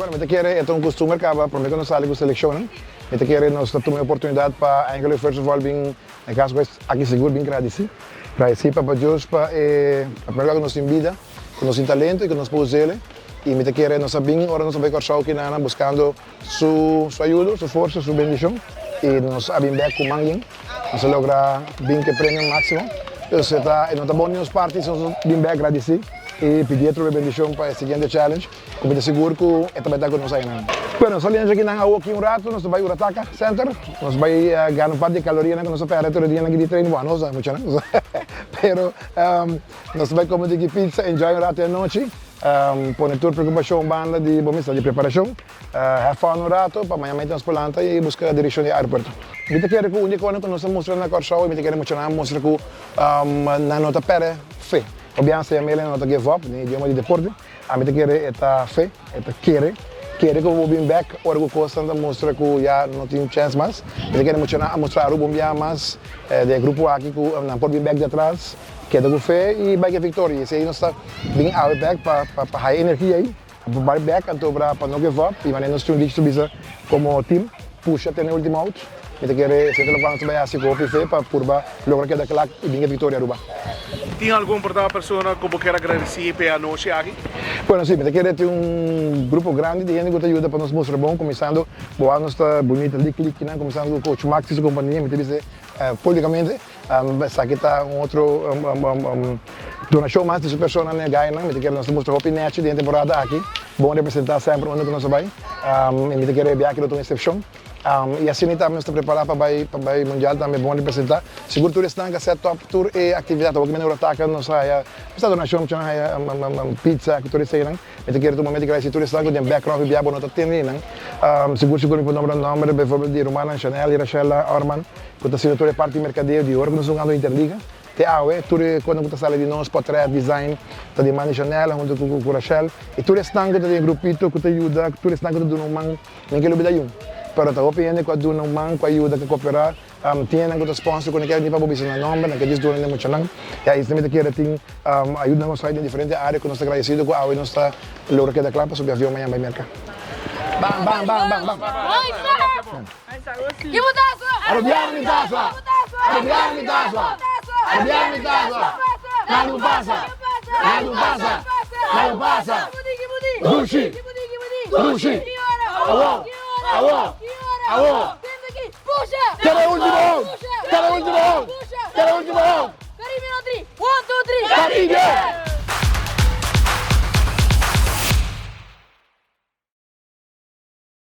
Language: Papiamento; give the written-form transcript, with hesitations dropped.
Bueno, mi ta kere e ta un costumber caba prome cu nos sali cu seleccionnan. Mi ta kere nos ta tuma e oportunidad pa eigenlijk first of all bin, en caso cu aki sigur bin gradici. Gradici Papa Dios pa e, pa primer lugar cu nos tin bida, cu nos tin talento y cu nos por us'ele. Y mi ta kere nos a bin ora nos a bay Corsou kinana buscando Su su ayudo, su forsa, su bendicion y nos a bin bek cu man yen. Nos a logra bin cu e premio maximo. Dus e ta e no ta bon di nos parti si nos no bin bek gradici y pidi atrobe bendicion pa e siguiente challenge cu mi ta sigur cu e ta bay ta cu nos ayinan. Bueno, saliendo djaki nan awoki un rato nos ta bay Urataka Center. Nos bay gana un par di calorianan cu nos a perde tur e dianan aki di train. Bueno, nos no muchanan pero nos ta bay come diki pizza, enjoy un rato e anochi. Pone tur preocupacion banda di bo mester di preparacion. Have fun un rato pa maña mete nos por lanta y busca direccion di aeropuerto. Mi ta kere cu un di e cosnan cu nos a mustra na Corsou y mi ta kere mucha nan a mustra cu nan no ta perde fe. Obian sa yam'el nan no ta give up den idioma di deporte. Ami ta kere e ta fe, e ta kere, kere cu bo bin bek ora cu cosnan ta mustra cu ya no tin chance mas. Mi ta kere mucha nan a mustra Aruba un bia mas den e grupo aki cu nan por bin bek di atras, keda cu fe y bai cu e victoria. Y esey nos ta bin awe bek pa pa haya energia ey. Pa bai bek anto bra pa no give up y manera nos tin un dicho ta bisa como team pusha te na e ultimo out. Mi ta kere esey ta locual nos ta bai haci cu hopi fe pa purba logra keda kla y bin e victoria Aruba. Tin algun por ta persona cu bo kier agradeci p'e anochi aki? Bueno si, mi ta kere tin un grupo grandi di hende cu ta yuda pa nos mustra bon cuminsando bo wak nos ta bunita lik likinan cuminsando cu coach Max y su compania mi ta bisa publicamente. Esaki ta un otro donashon mas di su persona na e gainan. Mi ta kere nos ta mustra hopi nechi den e temporada aki. Bon representá semper unda ku nos a bai. I mi ta kere e biaha lo ta un eksepshon. I asina tambe nos ta prepará pa bai pa bai mundial tambe bon representá. Sigur tur esnan ku a set up tur e aktividat awor ku mi na Urataca nos a haya esta donashon nos a haya pizza ku tur eseinan. Mi ta kere ta un momento gradisí tur esnan ku den background biaha bo no ta tende nan. Sigur sigur mi por nombra nomber bijvoorbeeld di rumannan Chanel i Rachella Orman ku ta haciendo tur e parti mercadeo di ora ku nos ta hungando Interliga te awe. Tur e kosnan ku ta sali di nos, potret, design, ta di man di Chanel huntu ku Rachel. I tur esnan ku ta den e grupito ku ta yuda, tur esnan ku ta duna un man, mi no ke lubida yun. Pero ta hopi hende ku a duna un man, ku a yuda, ku a koperá. Tin nan ku ta sponsor ku no kier ni pa bo bisa nan nomber, nan ke djis duna den muchanan. Ya esei mi ta kere tin ayuda nos den diferente area ku nos ta agradesido ku awe nos ta logra keda kla pa subi avion mañan bai Merka. Bam bam bam bam bam. Arubiano mi tasa! Arubiano mi tasa! Arubiano mi tasa! Nada no pasa! Nada no pasa! Nada no pasa! Dushi! Dushi! Awo! Awo! Awo! Keda e ultimo round! Keda e ultimo round! Keda e ultimo round! Caribe!